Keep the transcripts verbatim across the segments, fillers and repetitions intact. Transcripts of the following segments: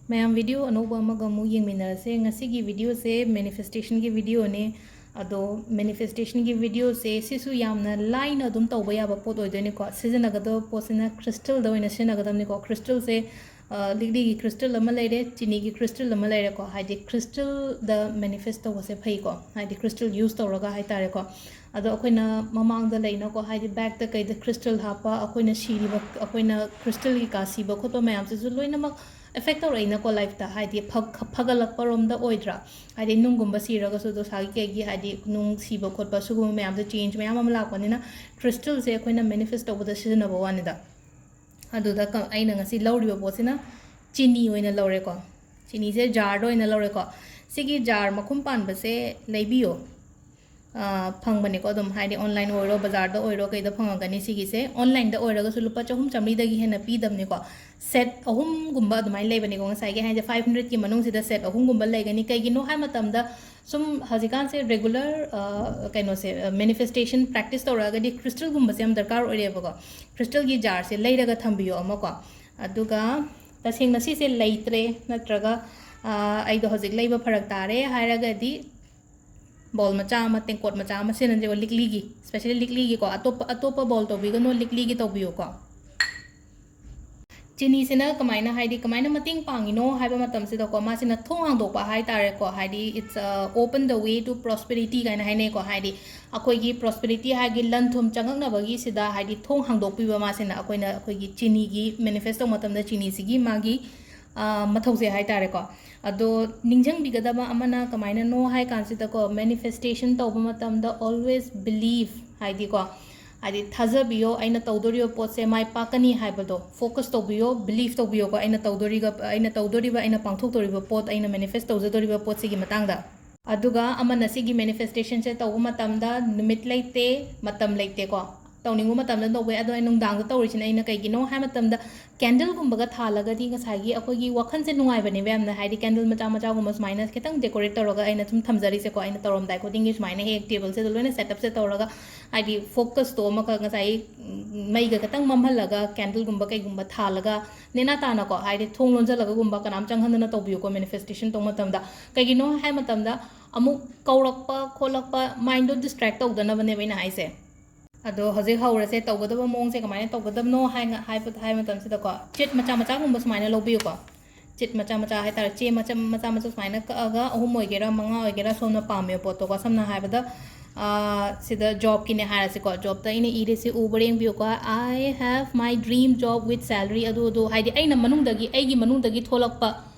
ꯃꯌꯥꯝ, video ꯑꯅꯧꯕ ꯑꯃꯒ ꯑꯃꯨꯛ ꯌꯦꯡꯃꯤꯟꯅꯔꯁꯦ꯫ ꯉꯁꯤꯒꯤ videoꯁꯦ manifestationꯒꯤ videoꯅꯦ꯫ ꯑꯗꯣ manifestationꯒꯤ videoꯁꯦ ꯁꯤꯁꯨ ꯌꯥꯝꯅ ꯂꯥꯏꯅ ꯑꯗꯨꯝ ꯇꯧꯕ ꯌꯥꯕ ꯄꯣꯠ ꯑꯣꯏꯗꯣꯏꯅꯤꯀꯣ꯫ ꯁꯤꯖꯤꯟꯅꯒꯗꯕ ꯄꯣꯠꯁꯤꯅ crystalꯗ ꯑꯣꯏꯅ ꯁꯤꯖꯤꯟꯅꯒꯗꯕꯅꯤꯀꯣ꯫ Crystalꯁꯦ, ꯑ, ꯂꯤꯛꯂꯤꯒꯤ crystal ꯑꯃ ꯂꯩꯔꯦ, ꯆꯤꯅꯤꯒꯤ crystal ꯑꯃ ꯂꯩꯔꯦꯀꯣ꯫ ꯍꯥꯏꯗꯤ crystalꯗ manifest ꯇꯧꯕꯁꯦ ꯐꯩꯀꯣ, ꯍꯥꯏꯗꯤ crystal use ꯇꯧꯔꯒ ꯍꯥꯏꯇꯥꯔꯦꯀꯣ꯫ ꯑꯗꯣ ꯑꯩꯈꯣꯏꯅ ꯃꯃꯥꯡꯗ ꯂꯩꯅꯀꯣ, ꯍꯥꯏꯗꯤ bagꯇ ꯀꯩꯗ crystal ꯍꯥꯞꯄ, ꯑꯩꯈꯣꯏꯅ ꯁꯤꯔꯤꯕ, ꯑꯩꯈꯣꯏꯅ crystal ꯀꯩꯀꯥ ꯁꯤꯕ ꯈꯣꯠꯄ ꯃꯌꯥꯝꯁꯤꯁꯨ ꯂꯣꯏꯅꯃꯛ affect ꯇꯧꯔꯛꯏꯅꯀꯣ lifeꯇ, ꯍꯥꯏꯗꯤ ꯐ-, ꯐꯒꯠꯂꯛꯄ ꯔꯣꯝꯗ ꯑꯣꯏꯗ꯭ꯔꯥ? ꯍꯥꯏꯗꯤ ꯅꯨꯡꯒꯨꯝꯕ ꯁꯤꯔꯒꯁꯨ ꯗꯣꯁꯥꯒꯤ ꯀꯩꯒꯤ, ꯍꯥꯏꯗꯤ ꯅꯨꯡ ꯁꯤꯕ ꯈꯣꯠꯄ, ꯁꯤꯒꯨꯝꯕ ꯃꯌꯥꯝꯗꯣ change ꯃꯌꯥꯝ ꯑꯃ ꯂꯥꯛꯄꯅꯤꯅ, crystalꯁꯦ ꯑꯩꯈꯣꯏꯅ manifest ꯇꯧꯕꯗ ꯁꯤꯖꯤꯟꯅꯕ ꯋꯥꯅꯤꯗ꯫ ꯑꯗꯨꯗ ꯀ-, ꯑꯩꯅ ꯉꯁꯤ ꯂꯧꯔꯤꯕ ꯄꯣꯠꯁꯤꯅ ꯆꯤꯅꯤ ꯑꯣꯏꯅ ꯂꯧꯔꯦꯀꯣ꯫ ꯆꯤꯅꯤꯁꯦ jarꯗ ꯑꯣꯏꯅ ꯂꯧꯔꯦꯀꯣ꯫ ꯁꯤꯒꯤ jar ꯃꯈꯨꯝ ꯄꯥꯟꯕꯁꯦ ꯂꯩꯕꯤꯌꯣ꯫ ꯑ, ꯐꯪꯕꯅꯦꯀꯣ ꯑꯗꯨꯝ, ꯍꯥꯏꯗꯤ online ꯑꯣꯏꯔꯣ, ꯕꯖꯥꯔꯗ ꯑꯣꯏꯔꯣ, ꯀꯩꯗ ꯐꯪꯉꯛꯀꯅꯤ ꯁꯤꯒꯤꯁꯦ꯫ Onlineꯗ ꯑꯣꯏꯔꯒꯁꯨ ꯂꯨꯄꯥ ꯆꯍꯨꯝ ꯆꯥꯝꯃꯔꯤꯗꯒꯤ ꯍꯦꯟꯅ ꯄꯤꯗꯕꯅꯦꯀꯣ꯫ Set ꯑꯍꯨꯝꯒꯨꯝꯕ ꯑꯗꯨꯃꯥꯏꯅ ꯂꯩꯕꯅꯦꯀꯣ꯫ ꯉꯁꯥꯏꯒꯤ ꯍꯥꯏꯁꯦ five hundredꯀꯤ ꯃꯅꯨꯡꯁꯤꯗ set ꯑꯍꯨꯝꯒꯨꯝꯕ ꯂꯩꯒꯅꯤ꯫ ꯀꯩꯒꯤꯅꯣ ꯍꯥꯏ ꯃꯇꯝꯗ, ꯁꯨꯝ ꯍꯧꯖꯤꯛꯀꯥꯟꯁꯦ regular, ꯑ, ꯀꯩꯅꯣꯁꯦ, ꯑ, manifestation practice ꯇꯧꯔꯛꯑꯒꯗꯤ crystalꯒꯨꯝꯕꯁꯦ ꯌꯥꯝ ꯗꯔꯀꯥꯔ ꯑꯣꯏꯔꯦꯕꯀꯣ꯫ Crystalꯒꯤ jarꯁꯦ ꯂꯩꯔꯒ ꯊꯝꯕꯤꯌꯣ ꯑꯃꯀꯣ꯫ ꯑꯗꯨꯒ ꯇꯁꯦꯡꯅ ꯁꯤꯁꯦ ꯂꯩꯇ꯭ꯔꯦ, ꯅꯠꯇ꯭ꯔꯒ, ꯑ, ꯑꯩꯗꯣ ꯍꯧꯖꯤꯛ ꯂꯩꯕ ꯐꯔꯛ ꯇꯥꯔꯦ ꯍꯥꯏꯔꯒꯗꯤ, bowl ꯃꯆꯥ ꯑꯃ, ꯇꯦꯡꯀꯣꯠ ꯃꯆꯥ ꯑꯃ ꯁꯤꯖꯤꯟꯅꯁꯦꯕ, ꯂꯤꯛꯂꯤꯒꯤ, especially ꯂꯤꯛꯂꯤꯒꯤꯀꯣ꯫ ꯑꯇꯣꯞꯄ, ꯑꯇꯣꯞꯄ bowl ꯇꯧꯕꯤꯒꯅꯨ, ꯂꯤꯛꯂꯤꯒꯤ ꯇꯧꯕꯤꯌꯨꯀꯣ꯫ ꯆꯤꯅꯤꯁꯤꯅ ꯀꯃꯥꯏꯅ, ꯍꯥꯏꯗꯤ ꯀꯃꯥꯏꯅ ꯃꯇꯦꯡ ꯄꯥꯡꯉꯤꯅꯣ ꯍꯥꯏꯕ ꯃꯇꯝꯁꯤꯗꯀꯣ, ꯃꯥꯁꯤꯅ ꯊꯣꯡ ꯍꯥꯡꯗꯣꯛꯄ ꯍꯥꯏ ꯇꯥꯔꯦꯀꯣ, ꯍꯥꯏꯗꯤ it's, uh, open the way to prosperity ꯀꯥꯏꯅ ꯍꯥꯏꯅꯩꯀꯣ, ꯍꯥꯏꯗꯤ ꯑꯩꯈꯣꯏꯒꯤ prosperity ꯍꯥꯏꯒꯤ ꯂꯟ ꯊꯨꯝ ꯆꯪꯉꯛꯅꯕꯒꯤꯁꯤꯗ, ꯍꯥꯏꯗꯤ ꯊꯣꯡ ꯍꯥꯡꯗꯣꯛꯄꯤꯕ ꯃꯥꯁꯤꯅ꯫ ꯑꯩꯈꯣꯏꯅ ꯑꯩꯈꯣꯏꯒꯤ ꯆꯤꯅꯤꯒꯤ manifest ꯇꯧꯕ ꯃꯇꯝꯗ ꯆꯤꯅꯤꯁꯤꯒꯤ ꯃꯥꯒꯤ, ꯑ, ꯃꯊꯧꯁꯦ ꯍꯥꯏ ꯇꯥꯔꯦꯀꯣ꯫ ꯑꯗꯣ ꯅꯤꯡꯁꯤꯡꯕꯤꯒꯗꯕ ꯑꯃꯅ ꯀꯃꯥꯏꯅꯅꯣ ꯍꯥꯏ ꯀꯥꯟꯁꯤꯗꯀꯣ, manifestation ꯇꯧꯕ ꯃꯇꯝꯗ always believe, ꯍꯥꯏꯗꯤꯀꯣ, ꯍꯥꯏꯗꯤ ꯊꯥꯖꯕꯤꯌꯣ, ꯑꯩꯅ ꯇꯧꯗꯣꯔꯤꯕ ꯄꯣꯠꯁꯦ ꯃꯥꯏ ꯄꯥꯛꯀꯅꯤ ꯍꯥꯏꯕꯗꯣ focus ꯇꯧꯕꯤꯌꯣ, believe ꯇꯧꯕꯤꯌꯣꯀꯣ, ꯑꯩꯅ ꯇꯧꯗꯣꯔꯤꯕ, ꯑꯩꯅ ꯇꯧꯗꯣꯔꯤꯕ, ꯑꯩꯅ ꯄꯥꯡꯊꯣꯛꯇꯣꯔꯤꯕ ꯄꯣꯠ, ꯑꯩꯅ manifest ꯇꯧꯖꯗꯣꯔꯤꯕ ꯄꯣꯠꯁꯤꯒꯤ ꯃꯇꯥꯡꯗ꯫ ꯑꯗꯨꯒ ꯑꯃꯅ, ꯁꯤꯒꯤ manifestationꯁꯦ ꯇꯧꯕ ꯃꯇꯝꯗ ꯅꯨꯃꯤꯠ ꯂꯩꯇꯦ, ꯃꯇꯝ ꯂꯩꯇꯦꯀꯣ꯫ ꯇꯧꯅꯤꯡꯕ ꯃꯇꯝꯗ ꯇꯧꯕ ꯌꯥꯏ꯫ ꯑꯗꯣ ꯑꯩ ꯅꯨꯡꯗꯥꯡꯗ ꯇꯧꯔꯤꯁꯤꯅ ꯑꯩꯅ ꯀꯩꯒꯤꯅꯣ ꯍꯥꯏ ꯃꯇꯝꯗ, candleꯒꯨꯝꯕꯒ ꯊꯥꯜꯂꯒꯗꯤ ꯉꯁꯥꯏꯒꯤ ꯑꯩꯈꯣꯏꯒꯤ ꯋꯥꯈꯜꯁꯦ ꯅꯨꯡꯉꯥꯏꯕꯅꯦꯕ ꯌꯥꯝꯅ, ꯍꯥꯏꯗꯤ candle ꯃꯆꯥ ꯃꯆꯥꯒꯨꯝꯕ ꯁꯨꯃꯥꯏꯅ ꯈꯤꯇꯪ decorate ꯇꯧꯔꯒ ꯑꯩꯅ ꯁꯨꯝ ꯊꯝꯖꯔꯤꯁꯦꯀꯣ, ꯑꯩꯅ ꯇꯧꯔꯝꯗꯥꯏ ꯈꯨꯗꯤꯡꯒꯤ ꯁꯨꯃꯥꯏꯅ ꯍꯦꯛ tableꯁꯤꯗ ꯂꯣꯏꯅ setupꯁꯦ ꯇꯧꯔꯒ ꯍꯥꯏꯗꯤ ꯐꯣꯀꯁꯇꯣ ꯑꯃꯈꯛ ꯉꯁꯥꯏ, ꯎꯝ, ꯃꯩꯒ ꯈꯤꯇꯪ ꯃꯝꯍꯜꯂꯒ, ꯀꯦꯟꯗꯜꯒꯨꯝꯕ ꯀꯩꯒꯨꯝꯕ ꯊꯥꯜꯂꯒ, ꯅꯦꯅꯥ ꯇꯥꯅꯀꯣ, ꯍꯥꯏꯗꯤ ꯊꯣꯡ ꯂꯣꯟꯁꯤꯜꯂꯒꯒꯨꯝꯕ ꯀꯅꯥꯝ ꯆꯪꯍꯟꯗꯅ ꯇꯧꯕꯤꯌꯨꯀꯣ ꯃꯦꯅꯤꯐꯦꯁꯇꯦꯁꯟ ꯇꯧꯕ ꯃꯇꯝꯗ꯫ ꯀꯩꯒꯤꯅꯣ ꯍꯥꯏ ꯃꯇꯝꯗ, ꯑꯃꯨꯛ ꯀꯧꯔꯛꯄ ꯈꯣꯠꯂꯛꯄ, ꯃꯥꯏꯟꯗꯣ ꯗꯤꯁꯇ꯭ꯔꯦꯛ ꯇꯧꯗꯅꯕꯅꯦꯕ ꯑꯩꯅ ꯍꯥꯏꯁꯦ꯫ ꯑꯗꯣ ꯍꯧꯖꯤꯛ ꯍꯧꯔꯁꯦ꯫ ꯇꯧꯒꯗꯕ ꯃꯑꯣꯡꯁꯦ ꯀꯃꯥꯏꯅ ꯇꯧꯒꯗꯕꯅꯣ ꯍꯥꯏꯅ ꯍꯥꯏꯕ, ꯍꯥꯏ ꯃꯇꯝꯁꯤꯗꯀꯣ, ꯆꯤꯠ ꯃꯆꯥ ꯃꯆꯥꯒꯨꯝꯕ ꯁꯨꯃꯥꯏꯅ ꯂꯧꯕꯤꯌꯨꯀꯣ꯫ ꯆꯤꯠ ꯃꯆꯥ ꯃꯆꯥ ꯍꯥꯏꯇꯥꯔꯦ, ꯆꯦ ꯃꯆꯥ, ꯃꯆꯥ ꯃꯆꯥ ꯁꯨꯃꯥꯏꯅ ꯀꯛꯑꯒ, ꯑꯍꯨꯝ ꯑꯣꯏꯒꯦꯔꯥ, ꯃꯉꯥ ꯑꯣꯏꯒꯦꯔꯥ, ꯁꯣꯝꯅ ꯄꯥꯝꯃꯤꯕ ꯄꯣꯠꯇꯣꯀꯣ꯫ ꯁꯝꯅ ꯍꯥꯏꯔꯕꯗ, ꯑꯥ, ꯁꯤꯗ ꯖꯣꯕꯀꯤꯅꯦ ꯍꯥꯏꯔꯁꯤꯀꯣ, ꯖꯣꯕꯇ ꯑꯩꯅ ꯏꯔꯤꯁꯤ ꯎꯕ꯭ꯔꯥ ꯌꯦꯡꯕꯤꯌꯨꯀꯣ, "I have my dream job with salary" ꯑꯗꯨ ꯑꯗꯨ, ꯍꯥꯏꯗꯤ ꯑꯩꯅ ꯃꯅꯨꯡꯗꯒꯤ, ꯑꯩꯒꯤ ꯃꯅꯨꯡꯗꯒꯤ ꯊꯣꯛꯂꯛꯄ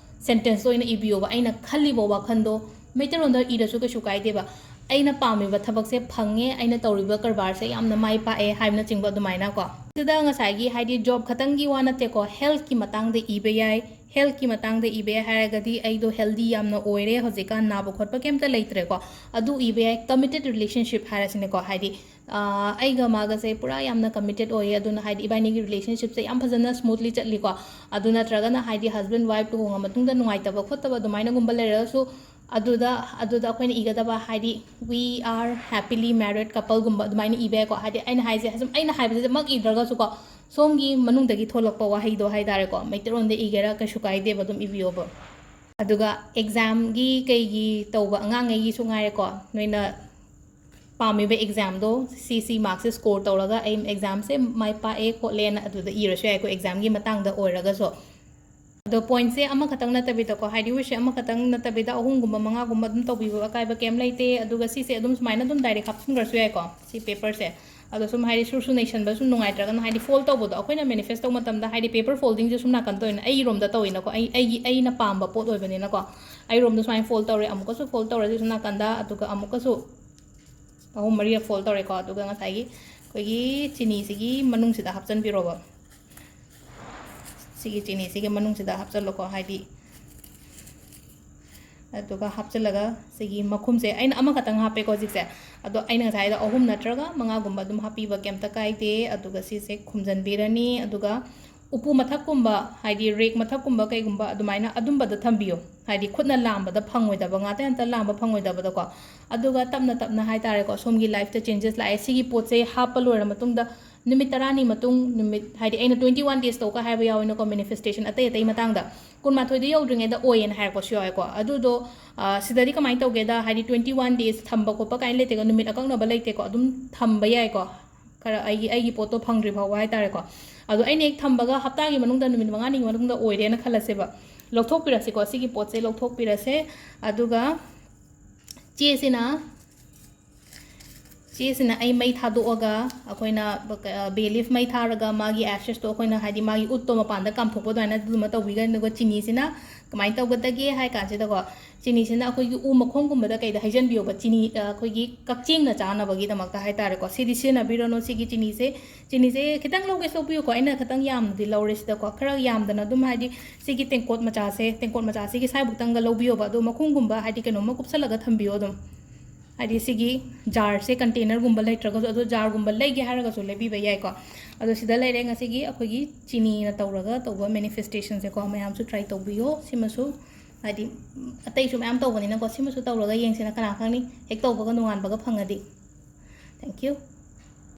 ꯁꯦꯟꯇꯦꯟꯁꯇꯣ ꯑꯣꯏꯅ ꯏꯕꯤꯌꯣꯕ, ꯑꯩꯅ ꯈꯜꯂꯤꯕ ꯋꯥꯈꯜꯗꯣ꯫ ꯃꯩꯇꯩꯂꯣꯟꯗ ꯏꯔꯁꯨ ꯀꯩꯁꯨ ꯀꯥꯏꯗꯦꯕ꯫ "ꯑꯩꯅ ꯄꯥꯝꯃꯤꯕ ꯊꯕꯛꯁꯦ ꯐꯪꯉꯦ, ꯑꯩꯅ ꯇꯧꯔꯤꯕ ꯀꯔꯕꯥꯔꯁꯦ ꯌꯥꯝꯅ ꯃꯥꯏ ꯄꯥꯛꯑꯦ" ꯍꯥꯏꯕꯅꯆꯤꯡꯕ ꯑꯗꯨꯃꯥꯏꯅ ꯀꯣ꯫ ꯁꯤꯗ ꯉꯁꯥꯏꯒꯤ ꯍꯥꯏꯗꯤ ꯖꯣꯕ ꯈꯛꯇꯪꯒꯤ ꯋꯥ ꯅꯠꯇꯦꯀꯣ, ꯍꯦꯜꯠꯀꯤ ꯃꯇꯥꯡꯗ ꯏꯕ ꯌꯥꯏ꯫ ꯍꯦꯜꯠꯀꯤ ꯃꯇꯥꯡꯗ ꯏꯕ ꯌꯥꯏ ꯍꯥꯏꯔꯒꯗꯤ, "ꯑꯩꯗꯣ ꯍꯦꯜꯗꯤ ꯌꯥꯝꯅ ꯑꯣꯏꯔꯦ, ꯍꯧꯖꯤꯛꯀꯥꯟ ꯅꯥꯕ ꯈꯣꯠꯄ ꯀꯩꯝꯇ ꯂꯩꯇ꯭ꯔꯦꯀꯣ", ꯑꯗꯨ ꯏꯕ ꯌꯥꯏ꯫ ꯀꯃꯤꯇꯦꯠ ꯔꯤꯂꯦꯁꯟꯁꯤꯞ ꯍꯥꯏꯔꯁꯤꯅꯦꯀꯣ, ꯍꯥꯏꯗꯤ, ꯑꯥ, ꯑꯩꯒ ꯃꯥꯒꯁꯦ ꯄꯨꯔꯥ ꯌꯥꯝꯅ ꯀꯃꯤꯇꯦꯠ ꯑꯣꯏꯌꯦ, ꯑꯗꯨꯅ ꯍꯥꯏꯗꯤ ꯏꯕꯥꯅꯤꯒꯤ ꯔꯤꯂꯦꯁꯟꯁꯤꯞꯁꯦ ꯌꯥꯝ ꯐꯖꯅ ꯁ꯭ꯃꯨꯠꯂꯤ ꯆꯠꯂꯤꯀꯣ꯫ ꯑꯗꯨ ꯅꯠꯇ꯭ꯔꯒꯅ ꯍꯥꯏꯗꯤ ꯍꯁꯕꯦꯟ ꯋꯥꯏꯐ ꯂꯨꯍꯣꯡꯉ ꯃꯇꯨꯡꯗ ꯅꯨꯡꯉꯥꯏꯇꯕ ꯈꯣꯠꯇꯕ ꯑꯗꯨꯃꯥꯏꯅꯒꯨꯝꯕ ꯂꯩꯔꯒꯁꯨ, ꯑꯗꯨꯗ, ꯑꯗꯨꯗ ꯑꯩꯈꯣꯏꯅ ꯏꯒꯗꯕ ꯍꯥꯏꯗꯤ "We are happily married coupleꯒꯨꯝꯕ" ꯑꯗꯨꯃꯥꯏꯅ ꯏꯕ ꯌꯥꯏꯀꯣ꯫ ꯍꯥꯏꯗꯤ ꯑꯩꯅ ꯍꯥꯏꯁꯦ, ꯁꯨꯝ ꯑꯩꯅ ꯍꯥꯏꯕꯁꯤꯗꯃꯛ ꯏꯗ꯭ꯔꯒꯁꯨꯀꯣ, ꯁꯣꯝꯒꯤ ꯃꯅꯨꯡꯗꯒꯤ ꯊꯣꯛꯂꯛꯄ ꯋꯥꯍꯩꯗꯣ ꯍꯥꯏ ꯇꯥꯔꯦꯀꯣ, ꯃꯩꯇꯩꯂꯣꯟꯗ ꯏꯒꯦꯔꯥ ꯀꯩꯁꯨ ꯀꯥꯏꯗꯦꯕ, ꯑꯗꯨꯝ ꯏꯕꯤꯌꯣꯕ꯫ ꯑꯗꯨꯒ ꯑꯦꯛꯖꯥꯝꯒꯤ ꯀꯩꯒꯤ ꯇꯧꯕ ꯑꯉꯥꯡꯉꯩꯒꯤꯁꯨ ꯉꯥꯏꯔꯦꯀꯣ, ꯅꯣꯏꯅ ꯄꯥꯝꯃꯤꯕ ꯑꯦꯛꯖꯥꯝꯗꯣ, ꯁꯤ ꯁꯤ ꯃꯥꯔꯛꯁꯦ ꯁ꯭ꯀꯣꯔ ꯇꯧꯔꯒ ꯑꯩ ꯑꯦꯛꯖꯥꯝꯁꯦ ꯃꯥꯏ ꯄꯥꯛꯑꯦ ꯈꯣꯠꯂꯦꯅ ꯑꯗꯨꯗ ꯏꯔꯁꯨ ꯌꯥꯏꯀꯣ, ꯑꯦꯛꯖꯥꯝꯒꯤ ꯃꯇꯥꯡꯗ ꯑꯣꯏꯔꯒꯁꯨ꯫ ꯑꯗꯣ ꯄꯣꯏꯟꯠꯁꯦ ꯑꯃꯈꯛꯇꯪ ꯅꯠꯇꯕꯤꯗꯀꯣ, ꯍꯥꯏꯗꯤ ꯋꯤꯁꯁꯦ ꯑꯃꯈꯛꯇꯪ ꯅꯠꯇꯕꯤꯗ ꯑꯍꯨꯝꯒꯨꯝꯕ, ꯃꯉꯥꯒꯨꯝꯕ ꯑꯗꯨꯝ ꯇꯧꯕꯤꯕ ꯑꯀꯥꯏꯕ ꯀꯩꯝ ꯂꯩꯇꯦ꯫ ꯑꯗꯨꯒ ꯁꯤꯁꯦ ꯑꯗꯨꯝ ꯁꯨꯃꯥꯏꯅ ꯑꯗꯨꯝ ꯗꯥꯏꯔꯦꯛ ꯍꯥꯞꯆꯤꯟꯈ꯭ꯔꯁꯨ ꯌꯥꯏꯀꯣ, ꯁꯤ ꯄꯦꯄꯔꯁꯦ꯫ ꯑꯗꯣ ꯁꯨꯝ ꯍꯥꯏꯗꯤ ꯁꯨꯔ ꯁꯨ ꯅꯩꯁꯟꯕ ꯁꯨꯝ ꯅꯨꯡꯉꯥꯏꯇ꯭ꯔꯒꯅ, ꯍꯥꯏꯗꯤ ꯐꯣꯜ ꯇꯧꯕꯗꯣ, ꯑꯩꯈꯣꯏꯅ ꯃꯦꯅꯤꯐꯦꯁ ꯇꯧꯕ ꯃꯇꯝꯗ ꯍꯥꯏꯗꯤ ꯄꯦꯄꯔ ꯐꯣꯜꯗꯤꯡꯁꯦ ꯁꯨꯝ ꯅꯥꯀꯟ ꯇꯧꯔꯤꯅ, ꯑꯩꯔꯣꯝꯗ ꯇꯧꯋꯤꯅꯀꯣ, ꯑꯩ, ꯑꯩꯒꯤ, ꯑꯩꯅ ꯄꯥꯝꯕ ꯄꯣꯠ ꯑꯣꯏꯕꯅꯤꯅꯀꯣ, ꯑꯩꯔꯣꯝꯗ ꯁꯨꯃꯥꯏꯅ ꯐꯣꯜ ꯇꯧꯔꯦ, ꯑꯃꯨꯛꯀꯁꯨ ꯐꯣꯜ ꯇꯧꯔꯦ ꯁꯤ ꯁꯨꯝ ꯅꯥꯀꯟꯗ, ꯑꯗꯨꯒ ꯑꯃꯨꯛꯀꯁꯨ ꯑꯍꯨꯝ ꯃꯔꯤꯔꯛ ꯐꯣꯜ ꯇꯧꯔꯦꯀꯣ꯫ ꯑꯗꯨꯒ ꯉꯁꯥꯏꯒꯤ ꯑꯩꯈꯣꯏꯒꯤ ꯆꯤꯅꯤꯁꯤꯒꯤ ꯃꯅꯨꯡꯁꯤꯗ ꯍꯥꯞꯆꯤꯟꯕꯤꯔꯣꯕ꯫ ꯁꯤꯒꯤ ꯆꯤꯅꯤꯁꯤꯒꯤ ꯃꯅꯨꯡꯁꯤꯗ ꯍꯥꯞꯆꯤꯜꯂꯣꯀꯣ, ꯍꯥꯏꯗꯤ, ꯑꯗꯨꯒ ꯍꯥꯞꯆꯤꯜꯂꯒ ꯁꯤꯒꯤ ꯃꯈꯨꯝꯁꯦ ꯑꯩꯅ ꯑꯃꯈꯛꯇꯪ ꯍꯥꯞꯄꯦꯀꯣ ꯍꯧꯖꯤꯛꯁꯦ, ꯑꯗꯣ ꯑꯩꯅ ꯉꯁꯥꯏꯗ ꯑꯍꯨꯝ ꯅꯠꯇ꯭ꯔꯒ ꯃꯉꯥꯒꯨꯝꯕ ꯑꯗꯨꯝ ꯍꯥꯞꯄꯤꯕ ꯀꯩꯝꯇ ꯀꯥꯏꯗꯦ꯫ ꯑꯗꯨꯒ ꯁꯤꯁꯦ ꯈꯨꯝꯖꯤꯟꯕꯤꯔꯅꯤ, ꯑꯗꯨꯒ ꯎꯄꯨ ꯃꯊꯛꯀꯨꯝꯕ, ꯍꯥꯏꯗꯤ ꯔꯦꯛ ꯃꯊꯛꯀꯨꯝꯕ ꯀꯩꯒꯨꯝꯕ ꯑꯗꯨꯃꯥꯏꯅ ꯑꯗꯨꯝꯕꯗ ꯊꯝꯕꯤꯌꯣ꯫ ꯍꯥꯏꯗꯤ ꯈꯨꯠꯅ ꯂꯥꯝꯕꯗ ꯐꯪꯉꯣꯏꯗꯕ, ꯉꯥꯇ ꯉꯥꯇ ꯂꯥꯝꯕ ꯐꯪꯉꯣꯏꯗꯕꯗꯀꯣ꯫ ꯑꯗꯨꯒ ꯇꯞꯅ ꯇꯞꯅ ꯍꯥꯏꯇꯥꯔꯦꯀꯣ, ꯁꯣꯝꯒꯤ ꯂꯥꯏꯐꯇ ꯆꯦꯟꯖꯦꯁ ꯂꯥꯛꯑꯦ꯫ ꯁꯤꯒꯤ ꯄꯣꯠꯁꯦ ꯍꯥꯞꯄ ꯂꯣꯏꯔ ꯃꯇꯨꯡꯗ ꯅꯨꯃꯤꯠ ꯇꯔꯥꯅꯤ ꯃꯇꯨꯡ, ꯅꯨꯃꯤꯠ, ꯍꯥꯏꯗꯤ ꯑꯩꯅ twenty one days ꯇꯧꯒ ꯍꯥꯏꯕ ꯌꯥꯎꯋꯦꯅꯀꯣ, ꯃꯦꯅꯤꯐꯦꯁꯇꯦꯁꯟ ꯑꯇꯩ ꯑꯇꯩ ꯃꯇꯥꯡꯗ꯫ ꯀꯨꯟꯃꯥꯊꯣꯏꯗ ꯌꯧꯗ꯭ꯔꯤꯉꯩꯗ ꯑꯣꯏꯌꯦꯅ ꯍꯥꯏꯔꯛꯄꯁꯨ ꯌꯥꯎꯋꯦꯀꯣ꯫ ꯑꯗꯨꯗꯣ, ꯑ, ꯁꯤꯗꯗꯤ ꯀꯃꯥꯏꯅ ꯇꯧꯒꯦꯗ, ꯍꯥꯏꯗꯤ twenty one days ꯊꯝꯕ ꯈꯣꯠꯄ ꯀꯥꯏꯅ ꯂꯩꯇꯦꯀꯣ, ꯅꯨꯃꯤꯠ ꯑꯀꯛꯅꯕ ꯂꯩꯇꯦꯀꯣ, ꯑꯗꯨꯝ ꯊꯝꯕ ꯌꯥꯏꯀꯣ꯫ ꯈꯔ ꯑꯩꯒꯤ, ꯑꯩꯒꯤ ꯄꯣꯠꯇꯣ ꯐꯪꯗ꯭ꯔꯤ ꯐꯥꯎꯕ ꯍꯥꯏꯇꯥꯔꯦꯀꯣ꯫ ꯑꯗꯣ ꯑꯩꯅ ꯍꯦꯛ ꯊꯝꯕꯒ ꯍꯞꯇꯥꯒꯤ ꯃꯅꯨꯡꯗ, ꯅꯨꯃꯤꯠ ꯃꯉꯥꯅꯤꯒꯤ ꯃꯅꯨꯡꯗ ꯑꯣꯏꯔꯦꯅ ꯈꯜꯂꯁꯦꯕ, ꯂꯧꯊꯣꯛꯄꯤꯔꯁꯤꯀꯣ, ꯁꯤꯒꯤ ꯄꯣꯠꯁꯦ ꯂꯧꯊꯣꯛꯄꯤꯔꯁꯦ꯫ ꯑꯗꯨꯒ ꯆꯦꯁꯤꯅ, ꯆꯦꯁꯤꯅ ꯑꯩ ꯃꯩ ꯊꯥꯗꯣꯛꯑꯒ, ꯑꯩꯈꯣꯏꯅ ꯕ-, ꯀ-, bay leaf ꯃꯩ ꯊꯥꯔꯒ ꯃꯥꯒꯤ ꯑꯦꯁꯦꯁꯇꯣ ꯑꯩꯈꯣꯏꯅ, ꯍꯥꯏꯗꯤ ꯃꯥꯒꯤ ꯎꯠꯇꯣ ꯃꯄꯥꯟꯗ ꯀꯥꯝꯊꯣꯛꯄ ꯑꯗꯨꯃꯥꯏꯅ ꯑꯗꯨꯃ ꯇꯧꯕꯤꯒꯅꯤ꯫ ꯑꯗꯨꯒ ꯆꯤꯅꯤꯁꯤꯅ ꯀꯃꯥꯏꯅ ꯇꯧꯒꯗꯒꯦ ꯍꯥꯏ ꯀꯥꯟꯁꯤꯗꯀꯣ, ꯆꯤꯅꯤꯁꯤꯅ ꯑꯩꯈꯣꯏꯒꯤ ꯎ ꯃꯈꯣꯡꯒꯨꯝꯕꯗ ꯀꯩꯗ ꯍꯩꯖꯟꯕꯤꯌꯣꯕ, ꯆꯤꯅꯤ, ꯑ, ꯑꯩꯈꯣꯏꯒꯤ ꯀꯛꯆꯦꯡꯅ ꯆꯥꯅꯕꯒꯤꯗꯃꯛꯇ ꯍꯥꯏꯇꯥꯔꯦꯀꯣ꯫ ꯁꯤꯗꯤ ꯁꯤꯖꯤꯟꯅꯕꯤꯔꯅꯨ, ꯁꯤꯒꯤ ꯆꯤꯅꯤꯁꯦ꯫ ꯆꯤꯅꯤꯁꯦ ꯈꯤꯇꯪ ꯂꯧꯒꯦꯁꯨ ꯂꯧꯕꯤꯌꯨꯀꯣ, ꯑꯩꯅ ꯈꯤꯇꯪ ꯌꯥꯝꯅꯗꯤ ꯂꯧꯔꯦ ꯁꯤꯗꯀꯣ, ꯈꯔ ꯌꯥꯝꯗꯅ ꯑꯗꯨꯝ, ꯍꯥꯏꯗꯤ ꯁꯤꯒꯤ ꯇꯦꯡꯀꯣꯠ ꯃꯆꯥꯁꯦ, ꯇꯦꯡꯀꯣꯠ ꯃꯆꯥꯁꯤꯒꯤ ꯁ꯭ꯋꯥꯏꯕꯨꯛꯇꯪꯒ ꯂꯧꯕꯤꯌꯣꯕ꯫ ꯑꯗꯣ ꯃꯈꯨꯝꯒꯨꯝꯕ, ꯍꯥꯏꯗꯤ ꯀꯩꯅꯣꯝꯃ ꯀꯨꯞꯁꯜꯂꯒ ꯊꯝꯕꯤꯌꯣ ꯑꯗꯨꯝ꯫ ꯍꯥꯏꯗꯤ ꯁꯤꯒꯤ ꯖꯥꯔꯁꯦ, ꯀꯟꯇꯦꯅꯔꯒꯨꯝꯕ ꯂꯩꯇ꯭ꯔꯒꯁꯨ, ꯑꯗꯣ ꯖꯥꯔꯒꯨꯝꯕ ꯂꯩꯒꯦ ꯍꯥꯏꯔꯒꯁꯨ ꯂꯩꯕꯤꯕ ꯌꯥꯏꯀꯣ꯫ ꯑꯗꯣ ꯁꯤꯗ ꯂꯩꯔꯦ ꯉꯁꯤꯒꯤ ꯑꯩꯈꯣꯏꯒꯤ ꯆꯤꯅꯤꯅ ꯇꯧꯔꯒ ꯇꯧꯕ ꯃꯦꯅꯤꯐꯦꯁꯇꯦꯁꯟꯁꯦꯀꯣ꯫ ꯃꯌꯥꯝꯁꯨ ꯇ꯭ꯔꯥꯏ ꯇꯧꯕꯤꯌꯣ꯫ ꯁꯤꯃꯁꯨ, ꯍꯥꯏꯗꯤ, ꯑꯇꯩꯁꯨ ꯃꯌꯥꯝ ꯇꯧꯕꯅꯤꯅꯀꯣ, ꯁꯤꯃꯁꯨ ꯇꯧꯔꯒ ꯌꯦꯡꯁꯤꯅ, ꯀꯅꯥ ꯈꯪꯅꯤ, ꯍꯦꯛ ꯇꯧꯕꯒ ꯅꯣꯡꯉꯥꯟꯕꯒ ꯐꯪꯉꯗꯤ꯫ Thank you꯫